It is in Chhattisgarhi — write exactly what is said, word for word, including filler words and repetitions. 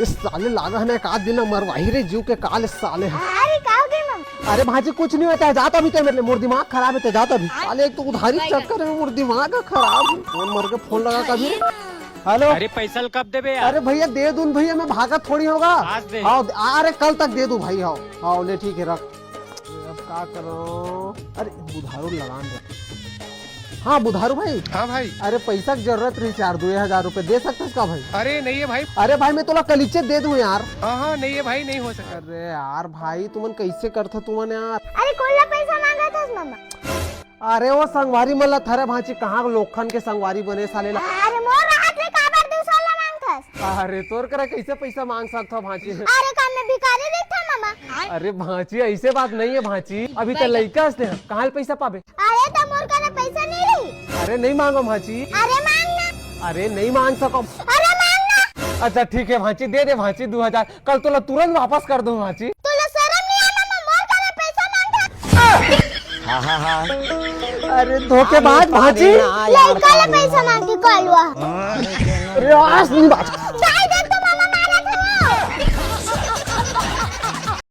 इस साले लागा है ना, एक आध दिन मरवाही रे जीव के काल इस साले ह। अरे, का हो गए मामा? अरे भांची, कुछ नहीं होता है, जाता भी ते मेरे लिए, मोर दिमाग खराब है, ते जाता भी। साले एक तो उधारी के चक्कर में मोर दिमाग खराब है। कौन मर के फोन लगा कभी? हेलो। अरे पैसा ल कब देबे यार? अरे भैया, दे दूं भैया, मैं भागत थोड़ी होगा। आज दे। हाँ, अरे कल तक दे दूं भाई। हाँ, हाँ, ले ठीक है, रख। अब का करो? अरे बुधारू लगान दे। हाँ बुधारू भाई। हाँ भाई। अरे पैसा की जरूरत रही यार, दो हजार रुपए दे सकते का भाई? अरे नहीं है भाई। अरे भाई, मैं तोला कलीचे दे दूं यार। हाँ हाँ, नहीं है भाई, नहीं हो सकता। अरे यार भाई, तुमन कैसे करथो तुमन यार? अरे कोन ला पैसा मांगत हस मामा? अरे वो संगवारी मन ला थरे भांची, कहाँ लोखन के संगवारी बने साले ला। अरे मोर राहत ले काबर दूसर ला मांगथस? अरे तोर करा कैसे पैसा मांग सकथो भांची? अरे का मैं भिखारी दिखथों मामा? अरे भांची, ऐसे बात नहीं है भांची, अभी तो लइका हस ते, कहाँ ले पैसा पाबे? अरे तो मोर करा पैसा नहीं रही। अरे नहीं मांगो भांची। अरे मांग ना। अरे नहीं मांग सको। अरे मांग ना। अच्छा ठीक है भांची, दे दे भांची दो हजार, कल तोला तुरंत वापस कर दूं भांची। तोला शरम नहीं आना, मैं मोर करा पैसा मांगथस। अरे धोखेबाज भांची। लइका ले पैसा मांगती कलवा। अरे आज नहीं बात।